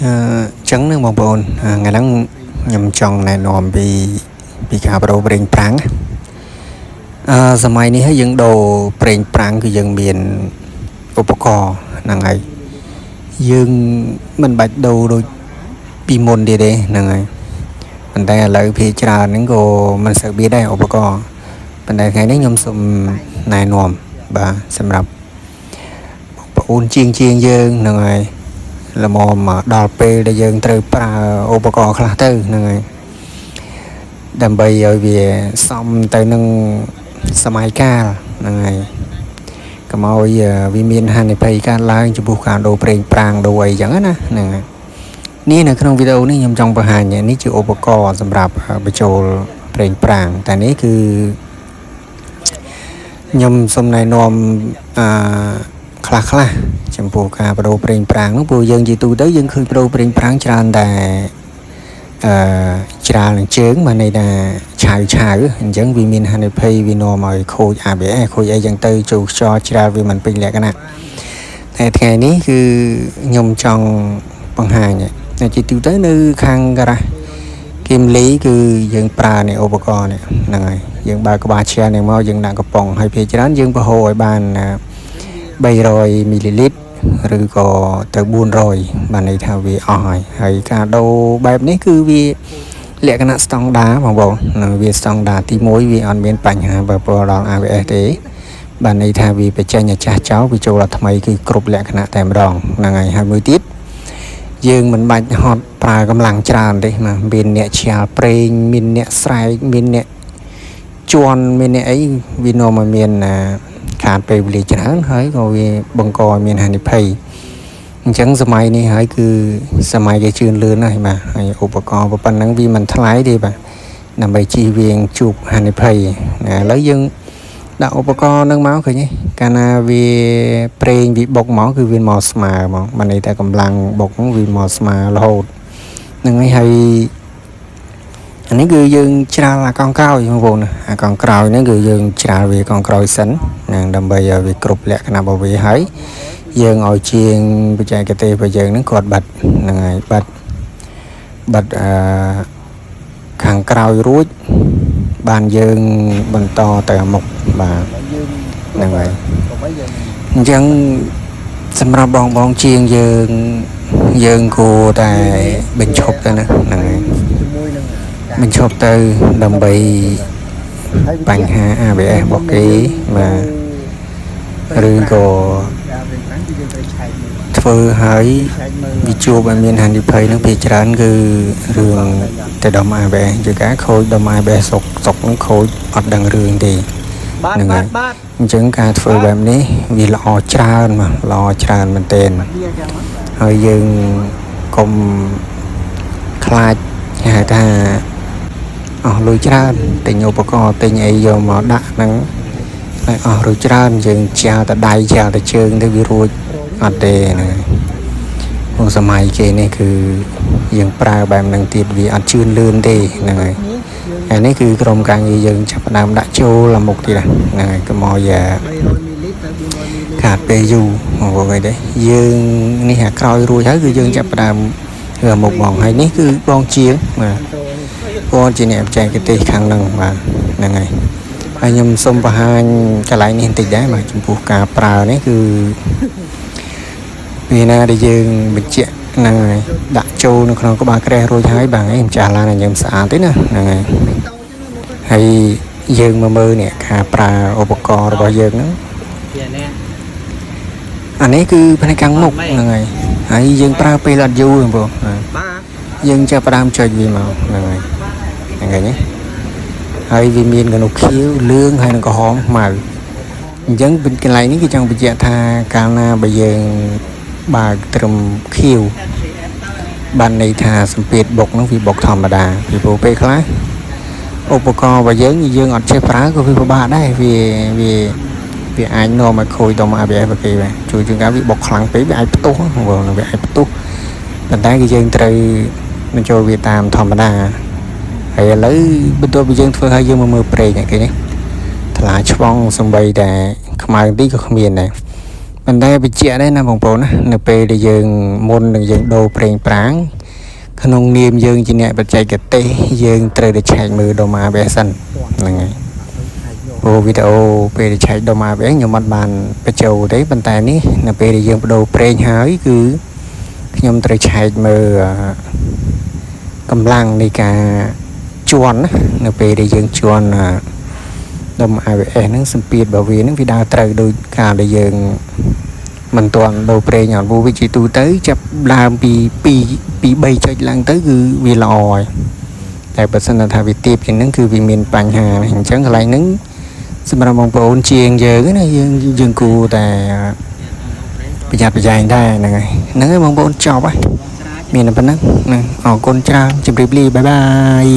អឺចឹងនឹងបងប្អូនថ្ងៃហ្នឹងខ្ញុំចង់ណែនាំពីការបដូរប្រេងប្រាំងសម័យនេះហើយយើងដូរប្រេងប្រាំងគឺយើងមានឧបករណ៍ហ្នឹងហើយយើងមិនបាច់ដូរដូចពីមុនទៀតទេហ្នឹងហើយប៉ុន្តែឥឡូវភាគច្រើនហ្នឹងក៏មិនសូវមានដែរឧបករណ៍ប៉ុន្តែថ្ងៃនេះខ្ញុំសូមណែនាំបាទសម្រាប់បងប្អូនជាងយើងហ្នឹងហើយល្មមដល់ពេលដែលយើងត្រូវប្រើឧបករណ៍ខ្លះទៅហ្នឹងហើយដើម្បីឲ្យវាសមទៅនឹងសម័យកាលហ្នឹងហើយកុំឲ្យវាមានហានិភ័យកើតឡើងចំពោះការដូរប្រេងប្រាំងដូរអីចឹងណាហ្នឹងហើយនេះនៅក្នុងវីដេអូនេះខ្ញុំចង់បង្ហាញនេះជាឧបករណ៍សម្រាប់បញ្ចូលប្រេងប្រាំងតែនេះគឺខ្ញុំសូមណែនាំអឺខ្លះខ្លះចំពោះការបដូរប្រេងប្រាំងនោះព្រោះយើងជាទូទៅយើងឃើញបដូរប្រេងប្រាំងច្រើនតែអឺច្រាលនឹងជើងបានន័យថាឆាវឆាវអញ្ចឹងវាមានហានិភ័យវានាំឲ្យខូច ABS ខូចអីចឹងទៅចូលខ្យល់ច្រាលវាមិនពេញលក្ខណៈតែថ្ងៃនេះគឺខ្ញុំចង់បង្ហាញតែជាទូទៅនៅខាងការ៉ាស់គីមលីគឺយើងប្រើនៃឧបករណ៍នេះហ្នឹងហើយយើងបើកក្បាលឈែនេះមកយើងដាក់កំប៉ុងហើយភាគច្រើនយើងបង្ហូរឲ្យបាន300មីលីលីត្រឬក៏ទៅ400បានន័យថាវាអស់ហើយហើយការដូរបែបនេះគឺវាលក្ខណៈស្តង់ដាបងប្អូននឹងវាស្តង់ដាទី1វាអត់មានបញ្ហាបើពលដល់ ABS ទេបានន័យថាវាបញ្ចេញអាចាស់ចោលវាចូលដល់ថ្មីគឺគ្រប់លក្ខណៈតែម្ដងហ្នឹងហើយហើយមួយទៀតយើងមិនបាច់ហត់ប្រើកម្លាំងច្រើនទេណាមានអ្នកឆាលប្រេងមានអ្នកស្រែកមានអ្នកជន់មានអ្នកអីវានាំឲ្យមានខាតពេលវេលាច្រើនហើយក៏វាបង្កឲ្យមានហានិភ័យអញ្ចឹងសម័យនេះហើយគឺសម័យគេជឿនលឿនហើយបាទហើយឧបករណ៍ប៉ុណ្ណឹងវាមិនថ្លៃទេបាទដើម្បីជៀសវាងជួបហានិភ័យណាឥឡូវយើងដាក់ឧបករណ៍នឹងមកឃើញទេកាលណាវាប្រេងវាបុកមកគឺវាមកស្មើមកបានន័យថាកម្លាំងបុកហ្នឹងវាមកស្មើរហូតហ្នឹងហើយហើយអានេះគឺយើងច្រាលអាកង់ក្រោយបងប្អូនអាកង់ក្រោយហ្នឹងគឺយើងច្រាលវាកង់ក្រោយសិនហ្នឹងដើម្បីឲ្យវាគ្រប់លក្ខណៈរបស់វាហើយយើងឲ្យជាងបច្ចេកទេសរបស់យើងហ្នឹងគាត់បិទហ្នឹងហើយបិទបិទអឺខាងក្រោយរួចបានយើងបន្តទៅមុខបាទហ្នឹងហើយអញ្ចឹងសម្រាប់បងបងជាងយើងយើងគួរតែបញ្ឈប់ទៅណាហ្នឹងហើយបញ្ឈប់ទៅដើម្បីបញ្ហា ABS របស់គេបាទឬក៏ធ្វើឲ្យវាជួបឲ្យមានហានិភ័យនឹងភាគច្រើនគឺរឿងទៅដុំ ABS ជាការខូចដុំ ABS សុកសុកនឹងខូចអត់ដឹងរឿងទេហ្នឹងហើយអញ្ចឹងការធ្វើបែបនេះវាល្អច្រើនមកល្អច្រើនមែនទែនហើយយើងកុំខ្លាចគេហៅថាអស់លុយច្រើនទិញឧបករណ៍ទិញអីយកមកដាក់ហ្នឹងហើយអស់លុយច្រើនយើងជាវតែដៃជាវតែជើងទៅវារួចអត់ទេហ្នឹងហើយក្នុងសម័យគេនេះគឺយើងប្រើបែបហ្នឹងទៀតវាអត់ជឿនលឿនទេហ្នឹងហើយហើយនេះគឺក្រុមការងារយើងចាប់ផ្ដើមដាក់ចូលមុខទៀតហ្នឹងហើយកុំឲ្យខាតពេលយូរបងប្អូនអីទេយើងនេះអាក្រោយរួចហើយគឺយើងចាប់ផ្ដើមធ្វើមុខបងហើយនេះគឺបងជាងបាទគាត់ជាអ្នកបច្ចេកទេសខាងហ្នឹងបាទហ្នឹងហើយហើយខ្ញុំសូមបង្ហាញកន្លែងនេះបន្តិចដែរបាទចំពោះការប្រើនេះគឺពេលណាដែលយើងបញ្ជាក់ហ្នឹងហើយដាក់ចូលនៅក្នុងក្បាលក្រេះរួចហើយបាទឯងម្ចាស់ឡានឲ្យយើងស្អាតទេណាហ្នឹងហើយហើយយើងមកមើលនេះការប្រើឧបករណ៍របស់យើងហ្នឹងអានេះគឺផ្នែកខាងមុខហ្នឹងហើយហើយយើងប្រើពេលអត់យូរបងប្អូនយើងចាប់ផ្ដើមចុចវាមកហ្នឹងហើយហ្នឹងហើយណាហើយវាមានកនុខៀវលឿងហើយនឹងក្រហមខ្មៅអញ្ចឹងកន្លែងនេះគឺចង់បញ្ជាក់ថាកាលណាបើយើងបើកត្រឹមខៀវបានន័យថាសម្ពាធបុកហ្នឹងវាបុកធម្មតាពីព្រោះពេលខ្លះឧបករណ៍របស់យើងយើងអត់ចេះប្រើក៏វាពិបាកដែរវាវាវាអាចនាំឲ្យខូចដុំ ABS របស់គេបាទជួយជាងការវាបុកខ្លាំងពេកវាអាចផ្ទុះបងប្អូនវាអាចផ្ទុះប៉ុន្តែគឺយើងត្រូវបញ្ចូលវាតាមធម្មតាហើយឥឡូវបន្ទាប់ពីយើងធ្វើឲ្យយើងមកមើលប្រេងគេនេះថ្លាឆ្វង់សំបីតែខ្មៅបន្តិចក៏គ្មានដែរ ប៉ុន្តែបញ្ជាក់ដែរណាបងប្អូនណានៅពេលដែលយើងមុននឹងយើងដូរប្រេងប្រាងក្នុងនាមយើងជាអ្នកបច្ចេកទេសយើងត្រូវតែឆែកមើលដុំ ABS សិនហ្នឹងហើយព្រោះវីដេអូពេលដែលឆែកដុំ ABS ខ្ញុំអត់បានបញ្ចូលទេប៉ុន្តែនេះនៅពេលដែលយើងបដូរប្រេងហើយគឺខ្ញុំត្រូវឆែកមើលកម្លាំងនៃការជន់ណានៅពេលដែលយើងជន់ដុំ ABS ហ្នឹងសម្ពាធរបស់វាហ្នឹងវាដើរត្រូវដោយការដែលយើងមិនទាន់ដូរប្រេងអត់ព្រោះវាជាទូទៅចាប់ដើមពី2ពី3ចុចឡើងទៅគឺវាល្អហើយតែបើសិនថាវាទាបជាងហ្នឹងគឺវាមានបញ្ហាអញ្ចឹងកន្លែងហ្នឹងសម្រាប់បងប្អូនជាងយើងណាយើងយើងគួរតែប្រយ័ត្នប្រយែងដែរហ្នឹងហើយហ្នឹងហើយបងប្អូនចប់ហើយមានតែប៉ុណ្្នឹងហ្នឹងអរគុណច្រើនជម្រាបលាbye bye.